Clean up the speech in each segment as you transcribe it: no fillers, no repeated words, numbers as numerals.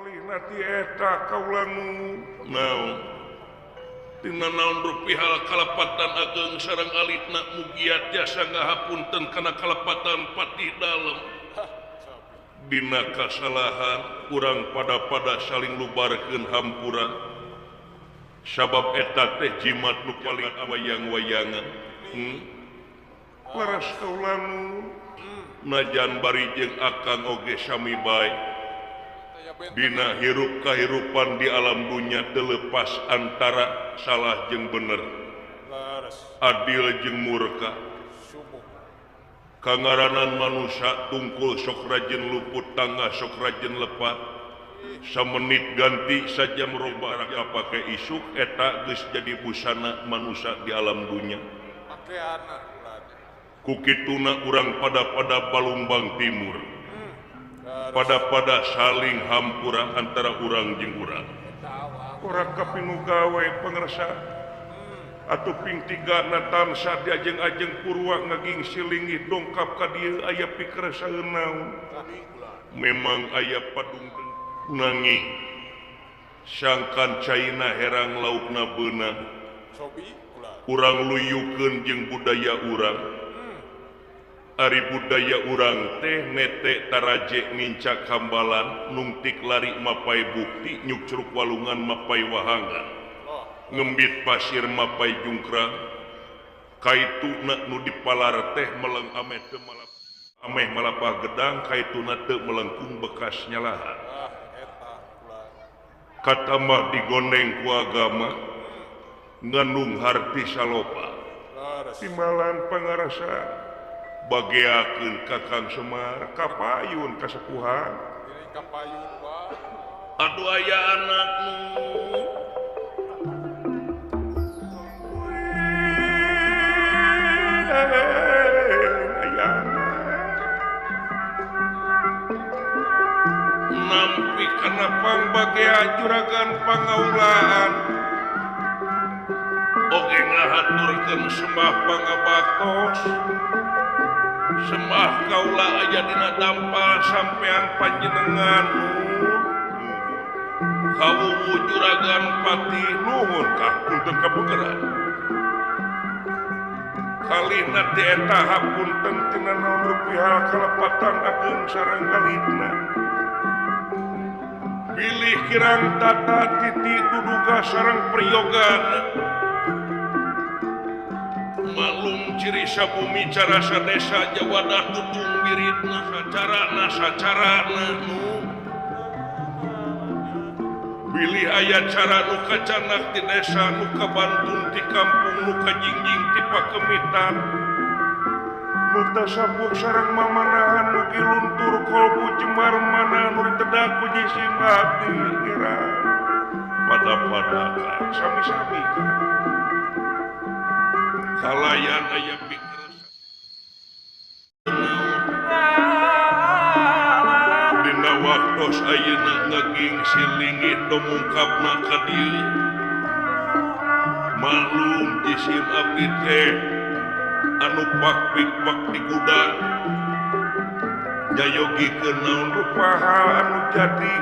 Kalihna ti eta kaula nu naon tina naon rupi hal kalepatan ageng sareng alitna mugia tiasa ngahapunten kana kalepatan patih dalem. Dina kasalahan urang pada-pada saling lubarkeun hampura sabab eta teh jimat nu paling wayang-wayangan. Laras kaula nu najan bari jeung akang oge sami bae. Dina hirup kahirupan di alam dunya teu lepas antara salah jeung bener, adil jeung murka. Kangaranan manusia tungkul sok rajin luput, tangga sok rajin lepat, samenit ganti saja merubah pake isuk eta geus jadi busana manusia di alam dunya. Kukituna urang pada-pada Balumbang Timur, pada-pada saling hampura antara urang jeung urang. Urang kapinu gawe pangersa atuh ping tiga na tansah diajeng-ajeng purwa ngaging silingih dongkap ka dieu aya pikeresaeun naon. Memang aya padung nanging sangkan caina herang laukna beunang. Urang luyukeun jeung budaya urang. Ari budaya urang teh nete taraje nincak hambalan nungtik lari mapai bukti nyukcruk walungan mapai wahangan ngembit pasir mapai jungkrang kaituna nu dipalar teh meleng ameh teu ameh malapah gedang kaituna teu melengkung bekas nyalahan katamah digondeng ku agama ngandung harti salopa timbalan pangarasa bageakeun Kakang Semar kapayun kasepuhan. Aduh aya anakmu aya nampi kana pangbagea juragan pangaulaan oge ngahaturkeun sembah pangabaktos sembah kaula aya dina dampal sampean panjenengan kawuwu juragan pati nuhun ka punten kabegeran kalihna ti eta hapunten tina naon rupi hal kalepatan ageung sareng alitna bilih kirang tata titi duduga sareng priyogana maklum ciri sabumi cara sadesa jawadah tutung biritna sacarana sacarana nu bilih aya cara nu kacanak di desa nu kabantun ti kampung nu kajingjing ti pakemitan nu tasabuk sareng mamanahan nu kiluntur kolbu jemar mana nu ditedak ku jisim abdi kira pada-pada sami-sami kalayan aya pikir dina waktos ayeuna ngaging silingit domungkapna ka dieu maklum jisim abdi teh anu pakpik-pak di gudang nyayogikeun naon rupa hal anu jadi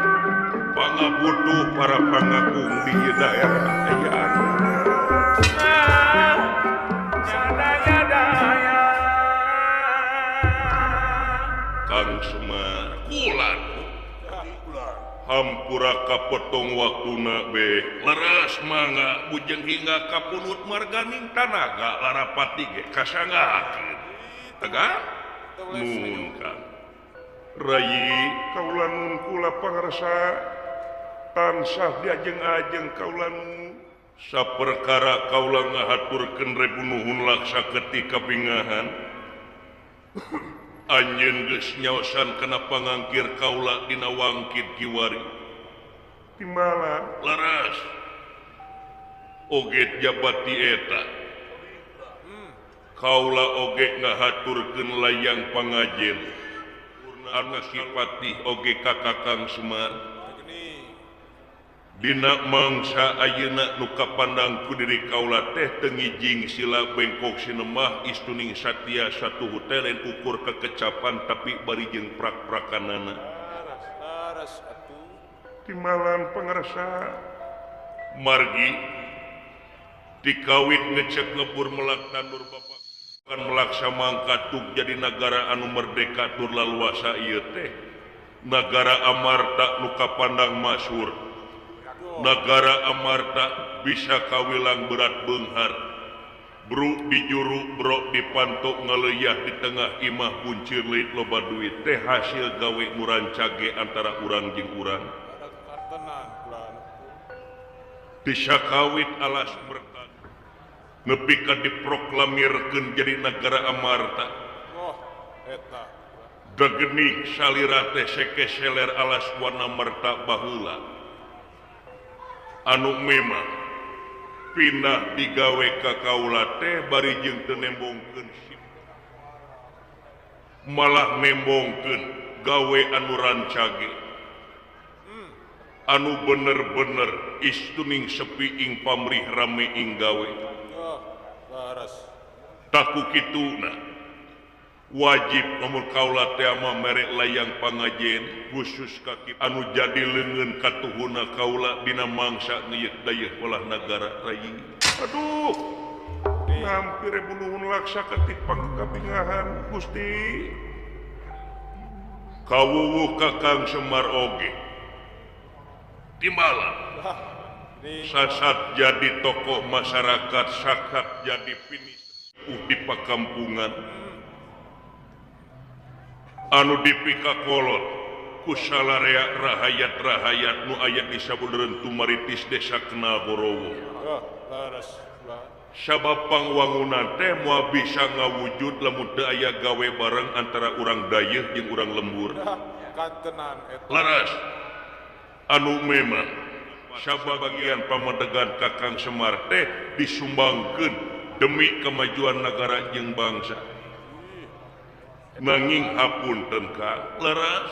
pangabutuh para pangakung di daerah aya. Kang Semar kulan hampura kapotong waktuna be leres mangga bujeng hingga kapunut marganing tanaga larapati ge kasanggakeun tegang nun Kang Rayi kaula nun kula pangarsa tansah diajeng-ajeng kaula nun saperkara kaula ngahaturkeun rebu nuhun laksa ketika bingahan anjeun geus nyaosan kana pangangkir kaula dina wangkid kiwari timbalan laras oge jabati eta kaula oge ngahaturkeun layang pangajen anu sipatih oge ka Kakang Semar dina mangsa ayeuna nu kapandang ku diri kaula teh teu ngijing sila bengkok sinemah istuning satya satu hutelen ukur kekecapan tapi bari jeung prak-prakanana. Timalan pangarsa margi dikawit ngecek ngebur melak tandur bapak akan melaksa mangkatuk jadi negara anu merdeka tur laluasa ieu teh negara Amarta nu kapandang masyhur negara Amarta bisa kawilang berat beunghar bru dijuru bro dipantok ngaleuya di tengah imah buncir leuit loba duit teh hasil gawe nu rancage antara urang jeung urang disakawit alas merta nepi ka diproklamirkeun jadi negara Amarta. Oh, eta. Dagenik salira teh sekeseler alas warna merta baheula. Anu memang pindah digawe ka kaula teh bari jeung teu nembongkeun malah nembongkeun gawe anu rancage. Anu bener-bener istuning sepi ing pamrih rame ing gawe. Oh, laras. Taku kituna wajib lamun kaula teh mah mere layang pangajen khusus kaki anu jadi leungeun katuhuna kaula dina mangsa ngeuyeut dayeuh olah nagara rayi. Aduh, hampir bunuhun laksa ketik pangkabingahan Gusti. Kawuwuh Kakang Semar oge. Timbalan sasat jadi tokoh masyarakat sakat jadi pinis di pakampungan anu dipikakolot ku salarea rahayat-rahayat nu aya di sabudeureun tumaritis desa Kenal Borowo. Sabab pangwangunan teh moal bisa ngawujud lamun teu aya gawe bareng antara urang dayeuh jeung urang lembur. Laras anu memang sabagian pamedegan Kakang Semar teh disumbangkeun demi kemajuan negara jeung bangsa. Nanging hapunten ka leres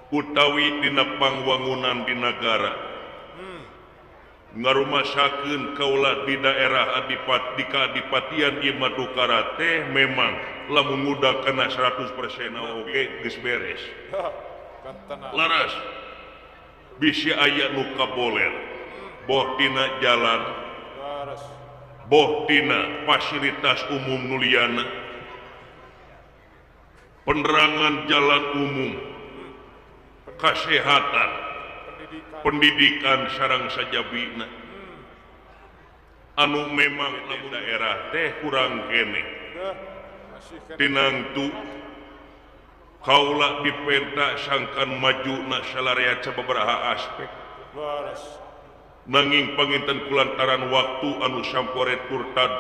utawi dina pangwangunan di nagara ngarumasakeun kaula di daerah adipat di kaadipatian ieu Madukara teh memang lamun ngudag kana 100% oge geus beres. Leres bisi aya nu kaboler boh dina jalan boh dina fasilitas umum nu liana penerangan jalan umum kesehatan pendidikan sareng sajabina anu memang lamun daerah teh kurang keneh tinangtu kaula dipenta sangkan majuna salarea sababaraha aspek nanging panginten kulantaran waktu anu sampore turtad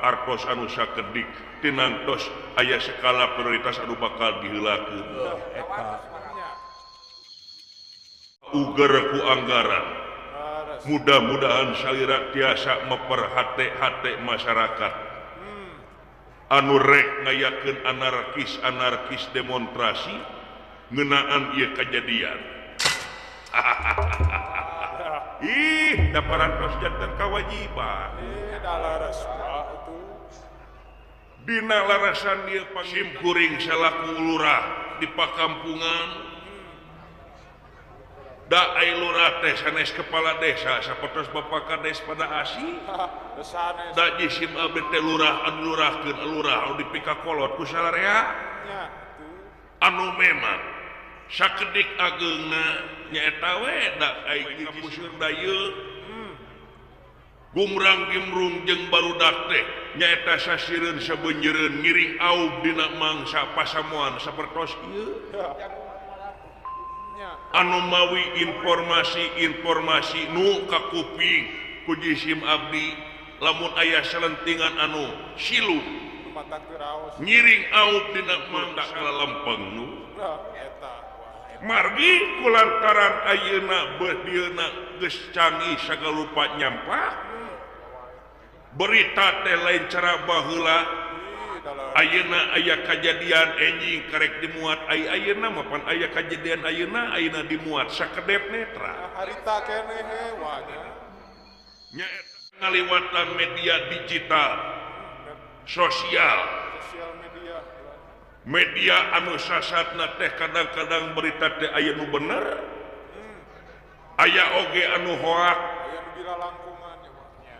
artos anu sakedik tinangtos aya skala prioritas anu bakal diheulakeun uger ku anggaran mudah-mudahan salira tiasa memperhate-hate masyarakat anu rek ngayakeun anarkis-anarkis demonstrasi ngeunaan ieu kajadian. Ih, da parantos janten kawajiban. Dina larasan ieu simkuring salaku lurah di pakampungan da ai lurah teh sanes kepala desa sapertos Bapak Kades pada asi da jisim abdi teh lurah anu lurahkeun lurah anu dipikakolot ku salarea anu memang sakedik ageungna nyaeta we da ai kapuseur dayeuh gumrang gimrung jeung barudak teh nyaeta sasireun sabeunjeureun ngiring aub dina mangsa pasamuan sapertos ieu anu mawi informasi-informasi nu kakuping ku jisim abdi lamun aya selentingan anu silu ngiring aub dina mangsa lempeng nu margi kulantaran ayeuna beuh dieuna geus canggih sagalupa nyampah berita teh lain cara baheula ayeuna aya kajadian enjing karek dimuat ai ayeuna mah pan aya kajadian ayeuna ayeuna dimuat sakedep netra harita keneh wanya nyaeta ngaliwatan media digital sosial media media anu sasatna teh kadang-kadang berita teh aya nu bener Aya oge anu hoak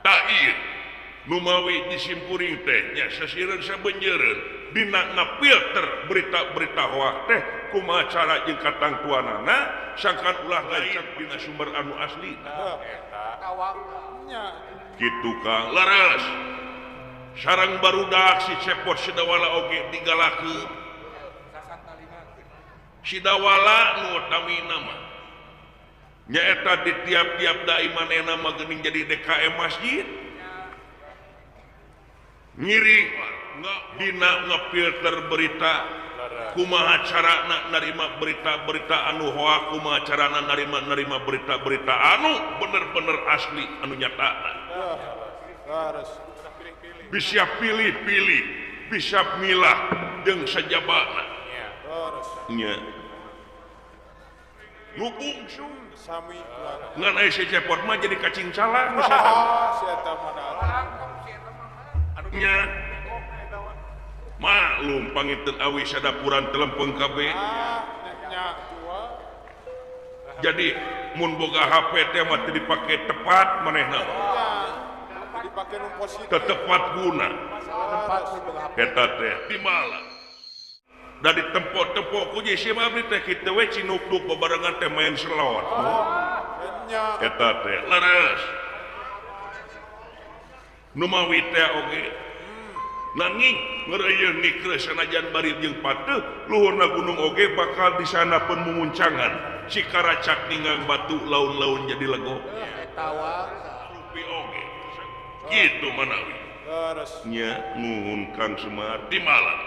tak ieu nu mawi disimpuring teh nya sasireun sabenjeureun dina ngapilter berita-berita hoak teh kumaha cara jeung katangtuanana sangkan ulah gancang dina sumber anu asli nya kitu Kang leres sareng barudak si Cepot Sidawala oge digalakeun Sidawala nu utamina mah nyaeta di tiap-tiap dai manehna mah geuning jadi DKM masjid ngiring dina ngefilter berita kumaha carana narima berita-berita anu hoak kumaha carana narima berita-berita anu bener-bener asli anu nyata bisa pilih-pilih bisa milah jeung sajabana nya nu bungsu sami ngan aya si Cepot mah jadi kacing salah nya maklum panginten awi sadapuran telempeng kabeh jadi mun boga HP teh mah teu dipake tepat manehna dipake nu positif teu tepat guna eta teh timala da ditempo-tempo ku si mah abdi teh kitu we cinukduk babarengan teh main slot eta teh leres nu mawi teh oge nanging ngereuyeun nikreus sanajan bari jeung pateuh luhurna gunung oge bakal di sana pun mumuncangan si karacak ninggang batu laun-laun jadi legok rupi oge kitu manawi nya nuhun Kang Semar timala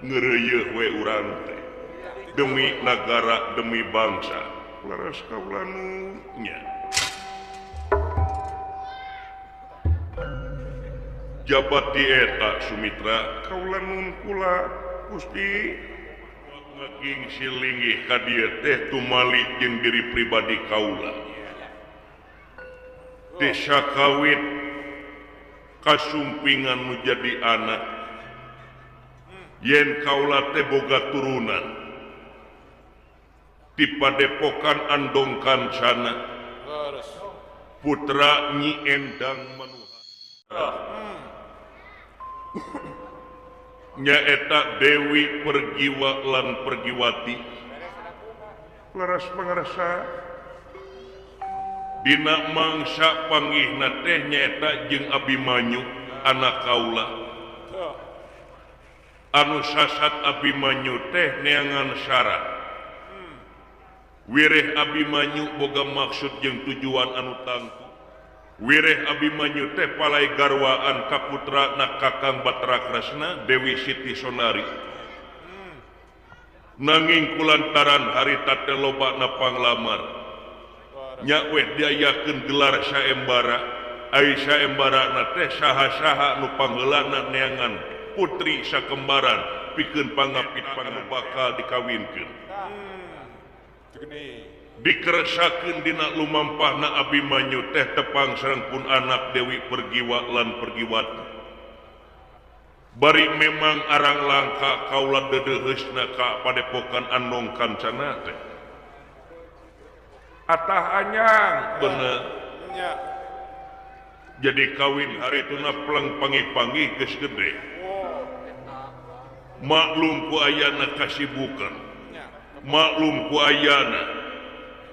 ngereuyeun we urang teh demi nagara demi bangsa leres kaula nu nya jabat di eta Sumitra kaula nun kula Gusti ngaging silinggih ka dieu teh tumali jeung diri pribadi kaula desa kawit kasumpingan nu jadi anak yen kaula teh boga turunan di padepokan Andong Kancana putra Nyi Endang Manuhara nyaeta Dewi Pergiwa lan Pergiwati leres pangarsa dina mangsa panggihna teh nyaeta jeung Abimanyu anak kaula anu sasat Abimanyu teh neangan syarat wireh Abimanyu boga maksud jeung tujuan anu tangtu wireh Abimanyu teh palai garwaan kaputra na Kakang Batara Kresna Dewi Siti Sonari nanging kulantaran harita teh loba na panglamar nya weh diayakeun gelar saembara ai saembarana teh saha-saha nu pangheulana neangan putri sakembaran pikeun pangapit panu bakal dikawinkeun dikeresakeun dina lumampahna Abimanyu teh tepang sareng pun anak Dewi Pergiwa lan Pergiwati bari memang arang langka kaula dedeuheusna ka padepokan Andong Kancana teh atah anyang bener jadi kawin harituna pleng panggih-panggih geus gede maklum ku ayana kasibukan maklum ku ayana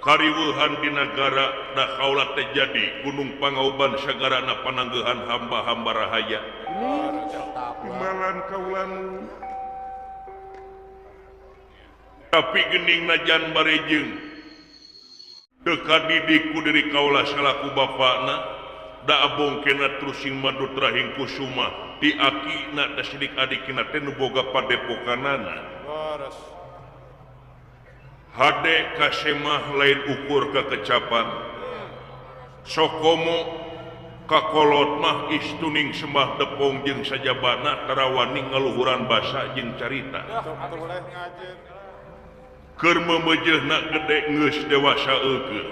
kariweuhan di nagara da kaula teh jadi Gunung Pangauban sagarana pananggehan hamba-hamba rahaya timbalan kaula tapi geuning najan barejeung teu kadidik ku diri kaula salaku bapakna da abongkena terus sing madutra hing kusuma di akina da sidik adikina teh nu boga padepokanana hade kasemah lain ukur kekecapan sokomo kakolot mah istuning sembah depong jeung sajabana tarawani ngaluhuran basa jeung carita keur memejeuna gede geus dewasa eukeun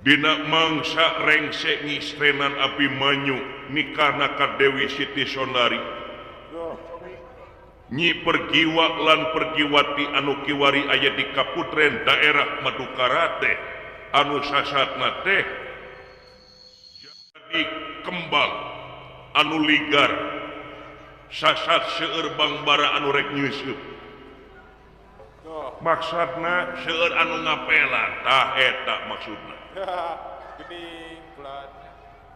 dina mangsa rengse ngistrenan Abimanyu nikahna ka Dewi Siti Sondari Nyi Pergiwa lan Pergiwati anu kiwari aya di Kaputren daerah Madukara teh anu sasatna teh jadi kembang anu ligar sasat seueur bangbara anu rek nyeuseub maksudna seueur anu ngapelan tah eta maksudna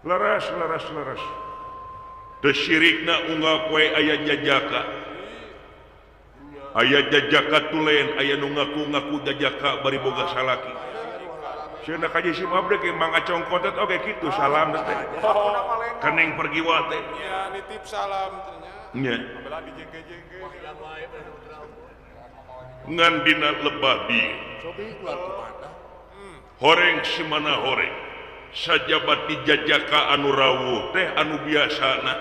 leres leres leres teu syirikna unggal poe aya jajaka aya jajaka tulen aya nu ngaku-ngaku jajaka bari boga salaki cenah ka Jisim abdi ge Mang Acong Kontet oge kitu salam teh keneng Pergiwa teh nya nitip salam teh nya ngan dina lebah dieu horeng simana horeng sajabati jajaka anu rawuh teh anu biasana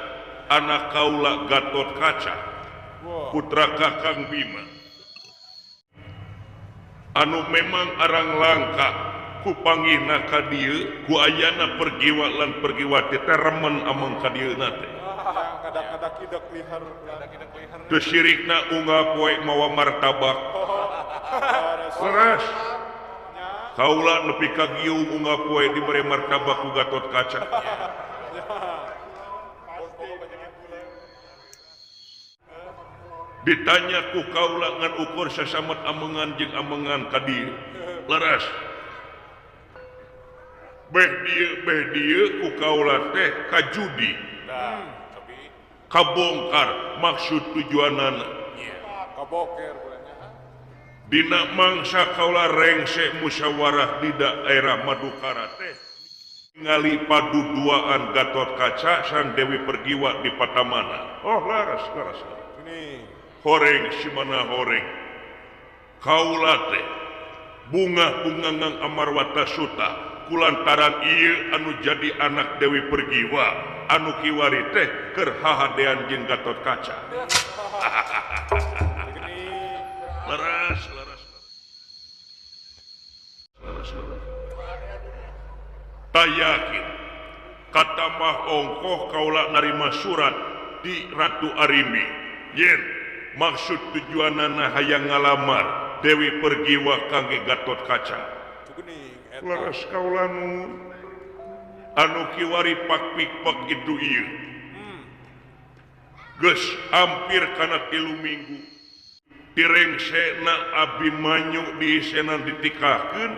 anak kaula Gatot Kaca putra Kakang Bima anu memang arang langka ku panggihna ka dieu ku ayana Pergiwa lan Pergiwati teh remen ameng ka dieuna teh teu syirikna unggal poe mawa martabak leres kaula nepi ka giung unggal poe dibere martabak ku Gatot Kaca ditanya ku kaula ngan ukur sasamet amengan jeung amengan ka dieu leres beh dieu ku kaula teh kajudi kabongkar maksud tujuanana dina mangsa kaula rengse musyawarah di daerah Madukara teh ngali paduduaan Gatot Kaca sang Dewi Pergiwa di Patamana. Oh laras laras horeng simana horeng kaula teh bunga bungangang Amarwata Suta kulantaran ieu anu jadi anak Dewi Pergiwa anu kiwari teh keur hahadean jeung Gatot Kaca. Leres leres leres leres tak yakin katamah ongkoh kaula narima surat di Ratu Arimbi yen maksud tujuanana hayang ngalamar Dewi Pergiwa kangge Gatot Kaca. Leres kaula nu anu kiwari pak-pik-pak itu ieu geus hampir kana 3 minggu direngsena Abimanyu diisenan ditikahkeun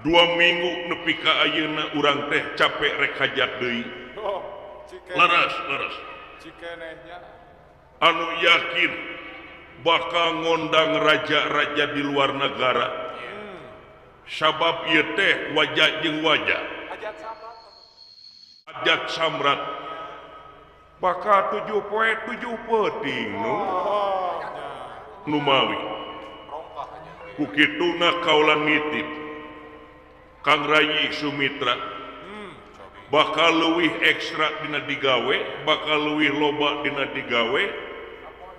2 minggu nepi ka ayeuna urang teh capek rek hajat deui. Leres leres anu yakin bakal ngondang raja-raja di luar negara sabab ieu teh wajah jeung wajah hajat samrat bakal 7 poe 7 peuting nu numawi ku kituna kaula nitip Kang Rayi Sumitra bakal leuwih ekstra dina digawe bakal leuwih loba dina digawe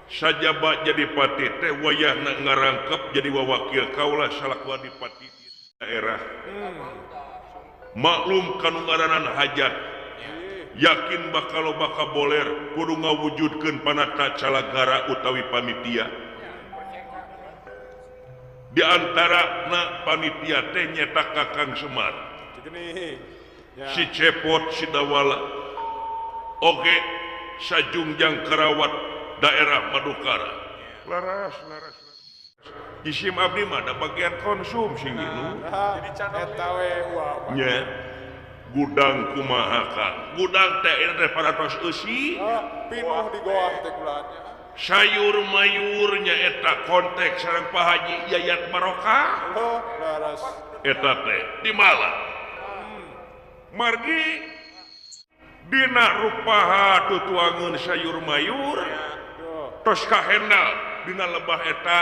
sajaba jadi pati teh wayahna ngarangkep jadi wawakil kaula salaku adipati di daerah maklum kanu ngaranan hajat yakin bakal loba kaboler kudu ngawujudkeun panata calagara utawi panitia di antara na panitia teh nyeta Kakang Semar si Cepot si Dawala oge sajungjang kerawat daerah Madukara laras laras Jisim abdi mah da bagian konsumsi gitu nya gudang kumaha Kang gudang teh teh paratos eusi pinuh di goah teh kulanya sayur mayurnya eta kontek sareng Pak Haji Yayat Barokah eta teh di Malang margi dina rupaha tutuangeun sayur mayur tos kahendal dina lebah eta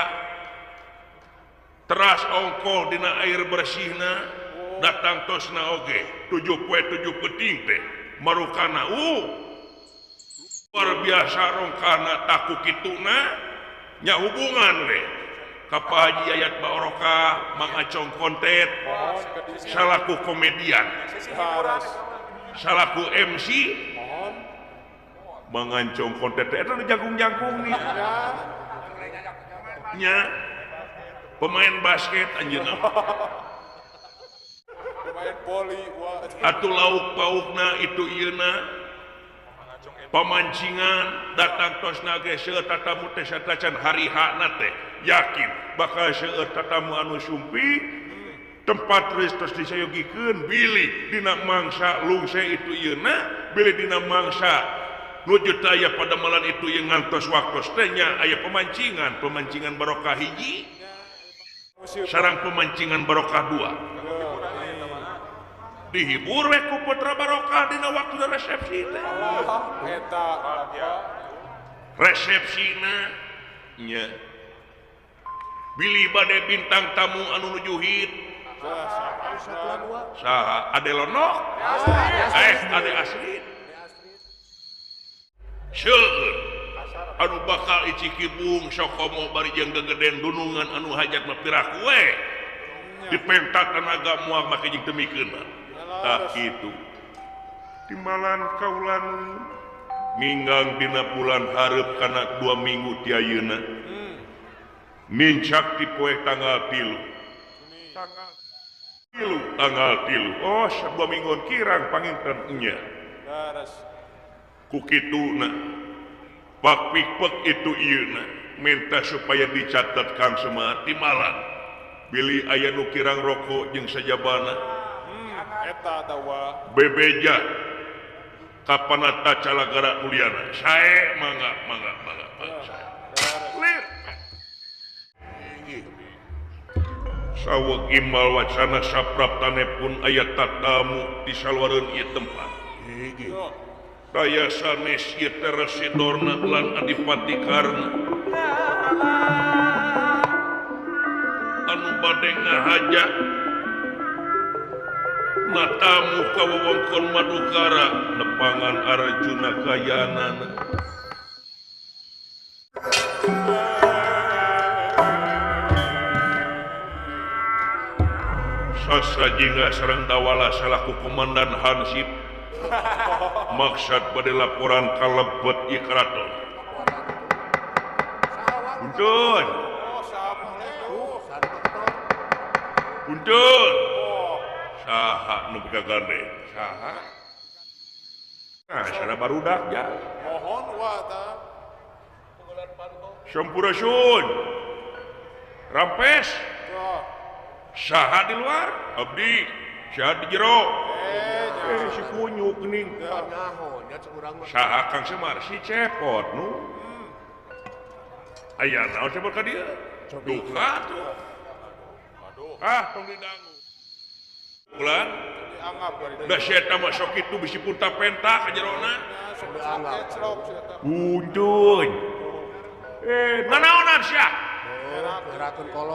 teras ongkoh dina air bersihna datang tosna oge 7 poe 7 peuting teh marukana luar biasa rongkana taku kituna nya hubungan we ka Pak Haji Yayat Barokah Mang Acong Kontet salaku komedian salaku MC Mangancong konten teh eta jangkung-jangkung nih. Nya pemain basket anjeunna. Pemain voli atuh lauk paukna itu ieuna pamancingan datang tosna ge seueur tatamu teh satacan hari hakna teh yakin bakal seueur tatamu anu sumpi tempat terus disayogikeun bilih dina mangsa lungse itu ieuna bilih dina mangsa nuju teh aya padamelan itu ieu ngantos waktos teh nya aya pemancingan pemancingan barokah hiji sareng pemancingan barokah dua dihibur we ku putra barokah dina waktu resepsi teh eta resepsina nya bilih bade bintang tamu anu nuju hit saha Ade Lonok Ade Asrid seueur anu bakal icikibung sokomo bari jeung gegeden dunungan anu hajat mah piraku we dipentak tenaga moal make jeung temikeunna tah kitu timbalan kaulan ninggang dina bulan hareup kana 2 minggu ti ayeuna nincak ti poe tanggal 3 tanggal 3 tanggal 3 oh 2 mingguan kirang panginten nya ku kituna pak pikpek itu ieuna minta supaya dicatat Kang Semar timbalan bilih aya nu kirang rokok jeung sajabana eta atawa bebeja kapanata calagara mulyana sae mangga mangga mangga sae lir saweg imal wacana sapraptane pun aya tatamu di saluareun ieu tempat daya sanes ieu teh Residorna lan Adipati Karna anu bade ngahaja matamu ka wewengkon Madukara nepangan Arjuna kayanana sasajingga sareng dawala salaku komandan Hansip maksad bade laporan kalebet ieu karaton punten punten saha nu gagande saha nah sana barudak ya mohon wa ta sampurasun rampes saha di luar abdi saha di jero si kunyuk ning saha Kang Semar si cepot nu aya naon cepot ka dieu duka tuh ah tong didangu bulan da si eta mah sok kitu bisi punta penta ka jerona untung nanaonan sia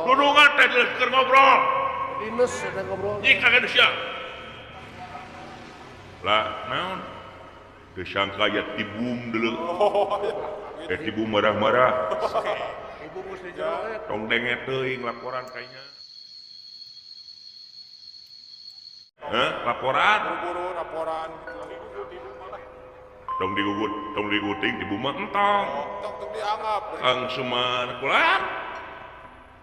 dunungan teh keur ngobrol dines teh ngobrol jika ka sia lah naon teu sangka aya tibum deuleu tibum marah-marah tong denge teuing laporan kayaknya. Hah? Laporan? Buru-buru laporan. Tong digugut, tong diguting di buma entong. Tong dianggap. Kang Semar kulan.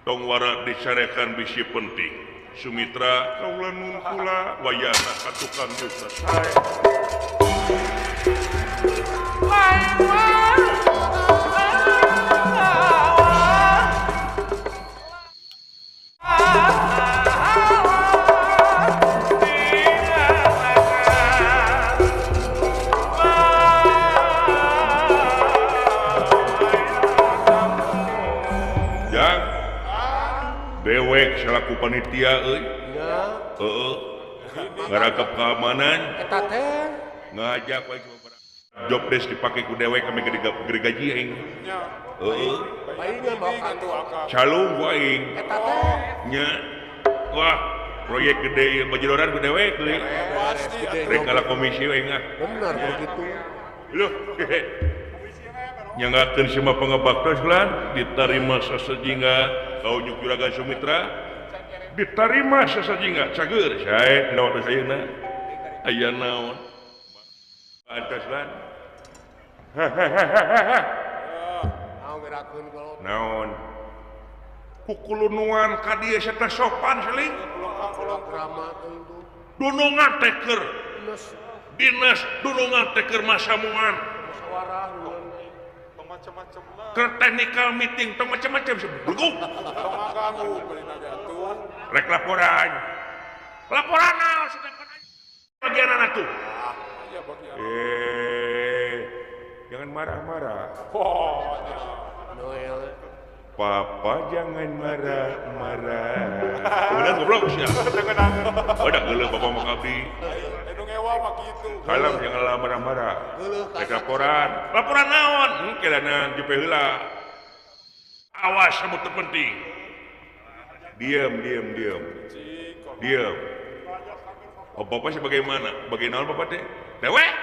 Tong wara dicarekan bisi penting. Sumitra kaula nun kula wayahna ka tukang juta sae. Dewek selaku panitia euy. Heeh. Ngarakep keamanan. Eta teh ngajak we job desk dipake ku dewek kami gede gaji aing. Heeh. Calung ku aing. Eta teh nya. Wah, proyek gede ieu bajidoran ku dewek deui. Rek kalah komisi aing ah. Bener begitu. Loh. Nyanggakeun semua pangabaktos lan ditarima sasajingga kau nyuk juragan Sumitra ditarima sasajingga cager sae naon ayeuna aya naon atas lan Hehehehe. Naon? Kukulunuan ka dieu teh sopan seling. Dunungan teh keur dinas, dunungan teh keur masamuan. Macam-macam lah. Keur technical meeting tong macam-macam beluguk. Tong ngaganggu beureuna ge atuh. Rek laporan. Laporan naon sedangkan bagianana tuh. Iya bagian. Jangan marah-marah. Oh, ya. Noel. Papa jangan marah-marah. Udah goblok sih. Udah geuleuh bapak mah abdi. Anu ngewa mah kitu. Kalam janganlah marah-marah. Rek laporan. Laporan naon? Kelana jupe heula. Awas kamu terpenting. Diam, diam, diam. Diam. Oh, bapak sebagaimana? Bagaimana bapak teh? Dewek?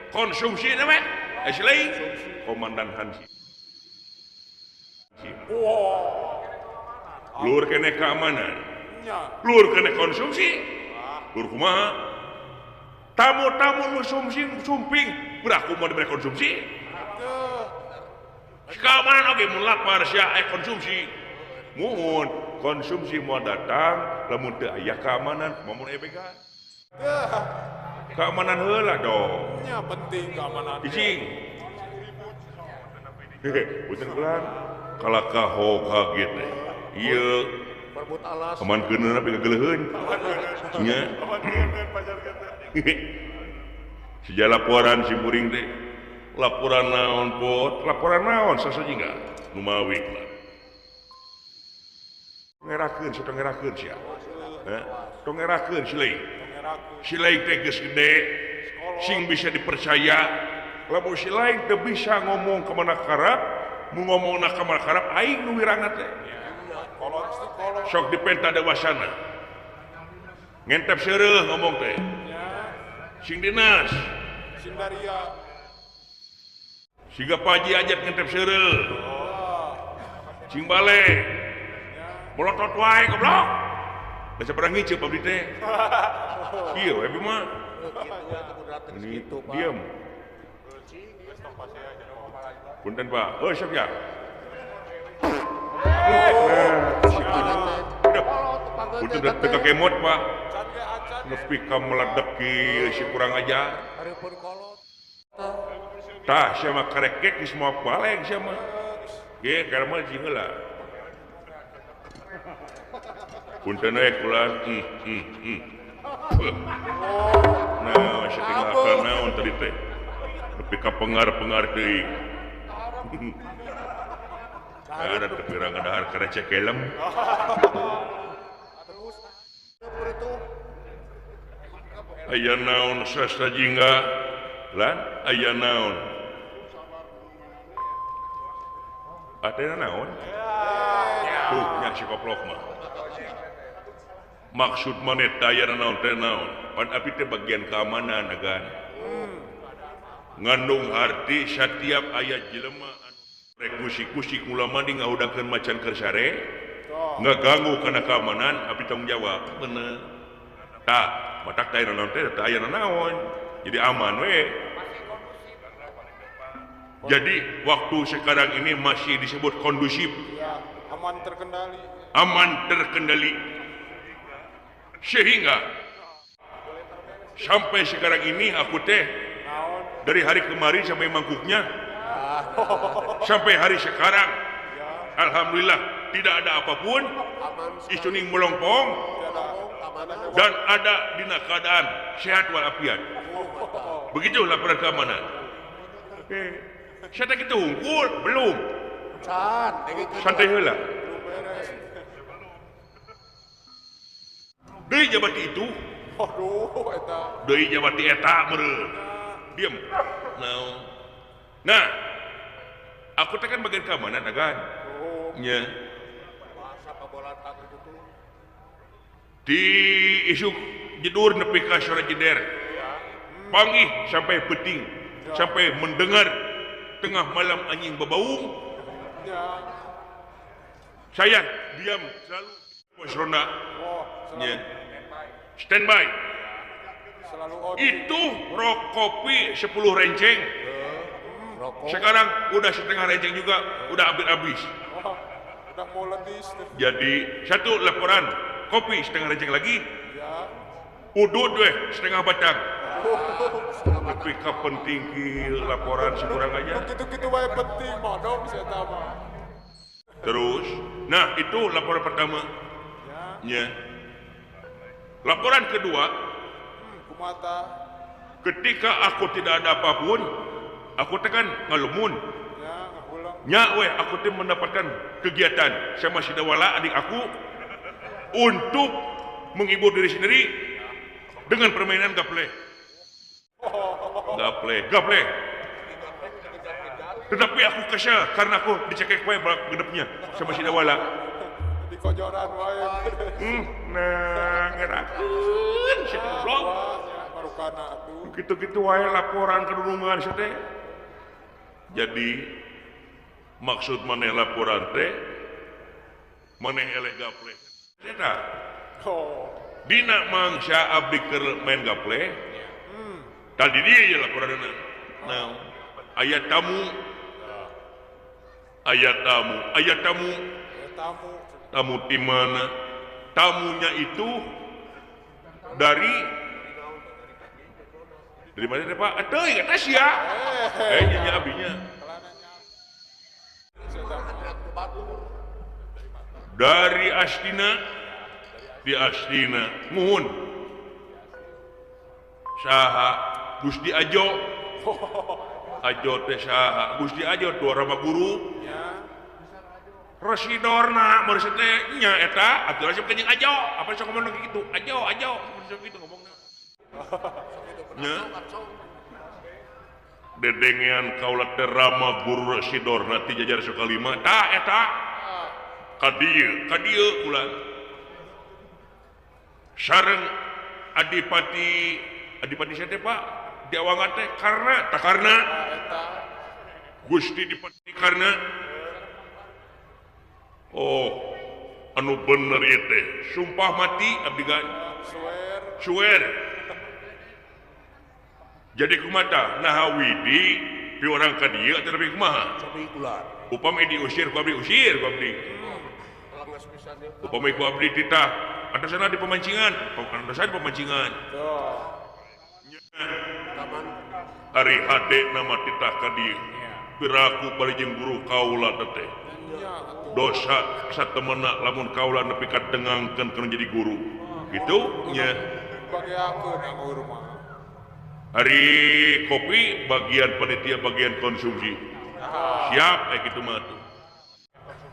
Konsumsi dewek? Asli? Komandan Hansi. Luhur kene keamanan, luhur kene konsumsi, luhur kumaha? Tamu-tamu nu sumping, beraku mau diberi konsumsi? Keamanan oge mun lapar sia aya konsumsi. Muhun konsumsi mau datang, lamun teu aya keamanan, mun aya keamanan heula dong. Nya penting keamanan. Cicing. Hehe, punten kulan. Kalakah kaget teh. Ieu perbut alas. Aman keuneuh tapi gegeleuheun. Nya. Sejak laporan si muring teh. Laporan naon pot, laporan naon sasajingga nu mawi lah. Ngerakeun si tong ngerakeun sia. Heh, tong ngerakeun si lain. Si lain teh geus gede, sing bisa dipercaya. Lamun si lain teu bisa ngomong ka mana karep, mu ngomongna ka mana karep aing nu wirangna teh. Sok dipenta dewasana. Ngentep seureuh ngomong teh. Sing dinas, sing daria. Siga paji ajat ngentep seureuh. Sing balik. Melotot wae goblok. Baca pernah ngiceup abdi teh. Kieu we mah. Ini diam. Punten Pak. Oh sok ya. Punten teu kakemot Pak. Nepi ka meledak kieu si kurang aja. Tah sia mah karekek geus moal baleng sia mah. Ge karena mah jeung heula. Punten we kula. Nah, sia tinggal naon tadi teh. Nepi ka pengar-pengar deui. Ada teu pirang dahar karecek helm. Aya naon sastra jingga lan aya naon. Atena naon? Tuh nya si koplok mah. Maksud maneh aya naon teh naon? Pan abi teh bagian keamanan agan. Ngandung arti setiap aya jelema rek musik-musik mula mandi ngahudangkeun macan keur sare ngaganggu kana keamanan abdi tanggung jawab bener tah matak teh naon teh teh aya naon jadi aman we. Jadi waktu sekarang ini masih disebut kondusif, ya, aman terkendali, aman terkendali, sehingga sampai sekarang ini aku teh dari hari kemarin sampai mangkuknya sampai hari sekarang alhamdulillah tidak ada apapun isuning melongpong dan ada dina keadaan sehat walafiat. Begitu laporan keamanan. Saya tak itu unggul belum santai heula deui jabati itu deui jabati eta meureun diam. Nah, aku teh kan bagian keamanan agan. Nya. Di isuk jedur nepi ka sore jeder. Panggih sampai peting, sampai mendengar tengah malam anjing bebaung. Saya diam selalu pos ronda. Nya. Standby. Itu rok kopi 10 renceng. Sekarang udah setengah renceng juga udah hampir habis. Oh, udah mau letis. Jadi satu laporan kopi setengah renceng lagi. Ya. Udud weh setengah batang. Tapi ka penting kieu laporan sekurang aja. Gitu-gitu wae penting mah dong saya mah. Terus, nah itu laporan pertama. Ya. Ya. Laporan kedua, Kumata. Ketika aku tidak ada apapun, aku tekan ngalumun. Ya, ngahulang. Nya weh, aku teh mendapatkan kegiatan sama si Dawala adik aku untuk menghibur diri sendiri dengan permainan gaple. Gaple, gaple. Tetapi aku kesel karena aku dicekek wae gedepnya sama si Dawala. Di kojoran wae. Nah, ngerakeun si goblok. Marukana atuh. Gitu-gitu wae laporan kedulungan si teh. Jadi maksud maneh laporan teh maneh eleh gaple. Eta. Oh. Dina mangsa abdi keur main gaple. Tadi dia ya laporanna. Nah, aya tamu. Aya tamu, aya tamu. Aya tamu. Tamu di mana? Tamunya itu dari mana teh Pak? Atuh, kata sia. Nya abinya. Dari Astina, di Astina, muhun. Saha Gusti Ajo. Ajo teh saha? Gusti Ajo tuh Rama Guru. Residorna maksud teh nya eta atuh resep jeung Ajo. Apa sok ngomong kitu? Ajo, Ajo, sok kitu ngomongna. Nya. Dedengean kaula teh Rama Guru Residorna ti jajar Sukalima. Tah eta. Ka dieu, ka dieu ulah. Sareng Adipati, Adipati siapa Pak? Di awangan teh karena tak karena Gusti Dipati karena oh anu bener ieu teh sumpah mati abdi gan swear jadi kumata naha widi pi orang ka dieu teh tapi kumaha upami diusir ku abdi usir ku abdi upami ku abdi titah antasana di pemancingan antasana di pemancingan ari hade nama titah ka dieu piraku bari jeung guru kaula teh dosa satemena lamun kaula nepi ka tengangkeun kana jadi guru gitu nya hari kopi bagian panitia bagian konsumsi siap kayak gitu mah tuh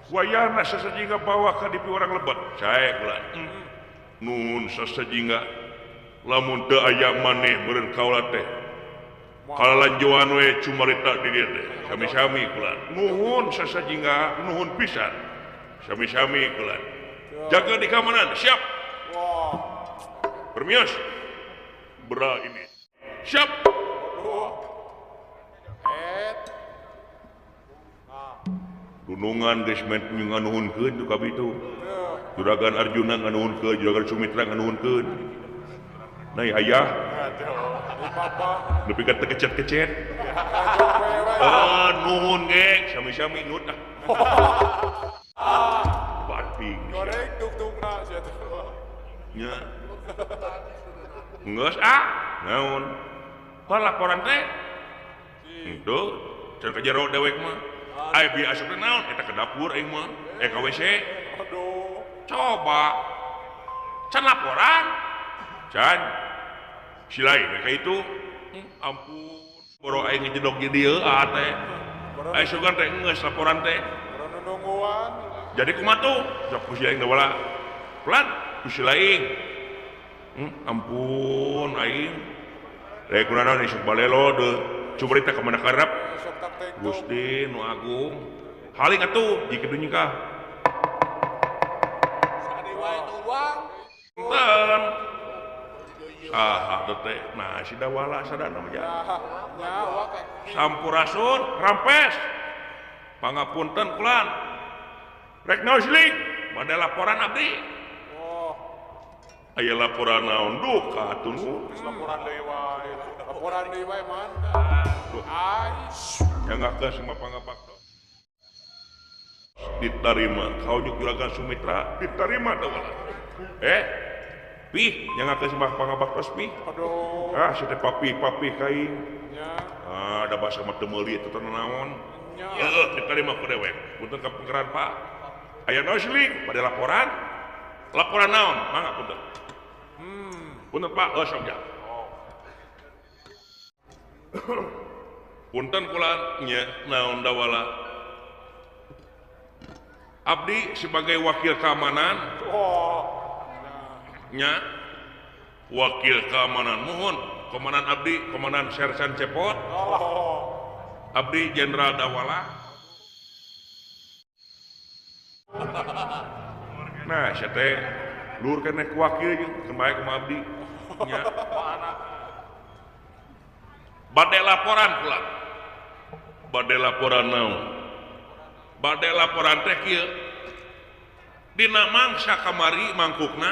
wayana sasajingga bawa ka dipi orang lebat cae kula nun sasajingga lamun teu aya maneh meureun kaula teh kalalanjoan we cumarita di dieu teh sami-sami kula nuhun sasajingga nuhun pisan sami-sami kula jaga di keamanan siap permios bra ini siap dunungan geus nganuhunkeun tu kabeh itu Juragan Arjuna nganuhunkeun Juragan Sumitra nganuhunkeun nah ayah nepi ka teu kecet-kecet nuhun ge sami-sami nut ah bating goreng dugdugna sia teh nya geus ah naon laporan teh henteu can ka jero dewek mah aya bi asup teh naon eta ke dapur aing mah ka WC aduh coba can laporan can silai mereka itu ampun boro aing ngejedok di dieu ah teh aya sugan teh geus laporan teh jadi kumaha tuh sok ku si aing wala pelan ku si laing ampun aing rek kunaon isuk balelo deui cumarita ka mana karep Gusti nu agung haling atuh jika dunya punten saha teh nah si Dawala sadana mah sampurasun rampes pangapunten kulan rek naon siling bade laporan abdi aya laporan naon duka atuh laporan deui wae laporan deui wae man. Ai Nyanggakeun semua pangabaktos. Diterima kau juragan Sumitra diterima dawala. Pih nyanggakeun semua pangabaktos pih. Aduh. Ah si teh papi-papi kaing. Nya. Ah da basa mah teu meuli eta teh naon. Nya. Heeh diterima ku dewek. Punten ka pengkeran Pak. Aya naon siling pada laporan. Laporan naon? Mangga punten. Punten Pak, oh sok ja. Punten kula nya naon dawala. Abdi sebagai wakil keamanan. Nya wakil keamanan mohon komandan abdi komandan Sersan Cepot. Abdi Jenderal Dawala. Nah, saya teh luhur keneh ku wakil jeung bae kumaha abdi. Nya. Bade laporan kula. Bade laporan naon? Bade laporan teh kieu. Dina mangsa kamari mangkukna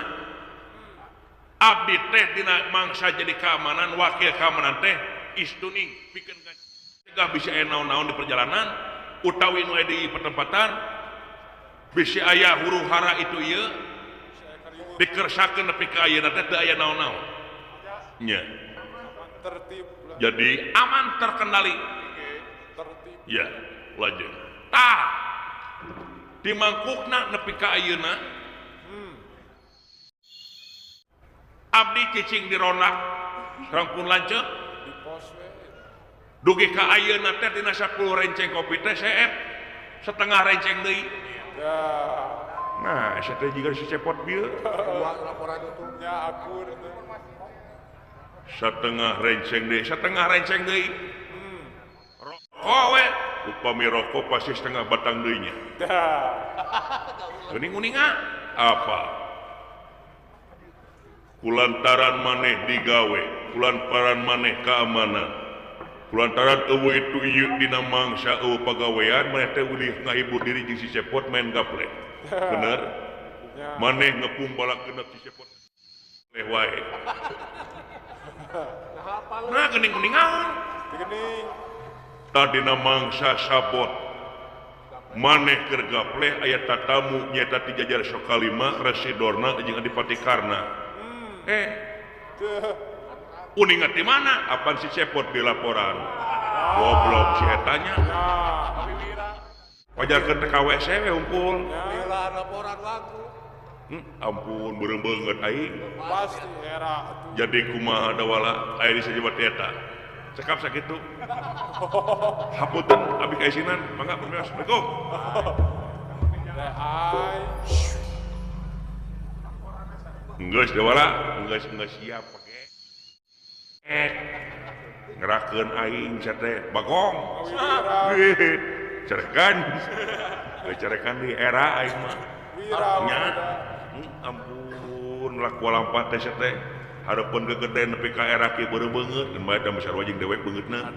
abdi teh dina mangsa jadi keamanan, wakil keamanan teh istuning pikeun cegah bisa aya naon-naon di perjalanan utawi nu aya di pertempatan bisi aya huru hara itu ieu dikersakeun nepi ka ayeuna teh teu aya naon-naon. Nya. Tertib. Jadi aman terkendali. Tertib. Ya, lajeng. Tah. Di mangkukna nepi ka ayeuna. Abdi cicing di rondak rangkun lanceuk di pos we. Dugi ka ayeuna teh dina 10 renceng kopi teh seep setengah renceng deui. Nah, saya teh jiga si Cepot bieu. Laporan itu nya akur teh. Setengah renceng deui, setengah renceng deui. Rokok we, upami rokok pasti setengah batang deui nya. Geuning-uninga apa? Kulantaran maneh digawe, kulantaran maneh keamanan. Kulantaran eueuh itu ieu dina mangsa eueuh pagawean maneh teh ulih ngahibur diri jeung si Cepot main gaple. Bener? Maneh ngepung balakeun si Cepot. Leh wae. Nah geuning-geuning naon? Geuning. Tadina mangsa sabot. Maneh keur gapleh aya tatamu nyaeta ti jajar Sokalima, Resi Dorna jeung Adipati Karna. Uninga di mana? Apaan si Cepot di laporan? Goblok si etanya. Wajarkeun teh ka WC we hungkul. Laporan waku. Ampun beureum beungeut aing. Pasti era atuh. Jadi kumaha dawala aya di sajabat eta. Cekap sakitu. Hapunten abdi kaisinan, mangga permios. Assalamualaikum. Geus dawala, geus siap pake. Ngerakeun aing teh bagong. Carekan. Carekan di era aing mah. Nya. Ampun lah kualampat teh teh. Hareupeun gegeden nepi ka era kieu beureum beungeut, keun bae da sarua jeung dewek beungeutna.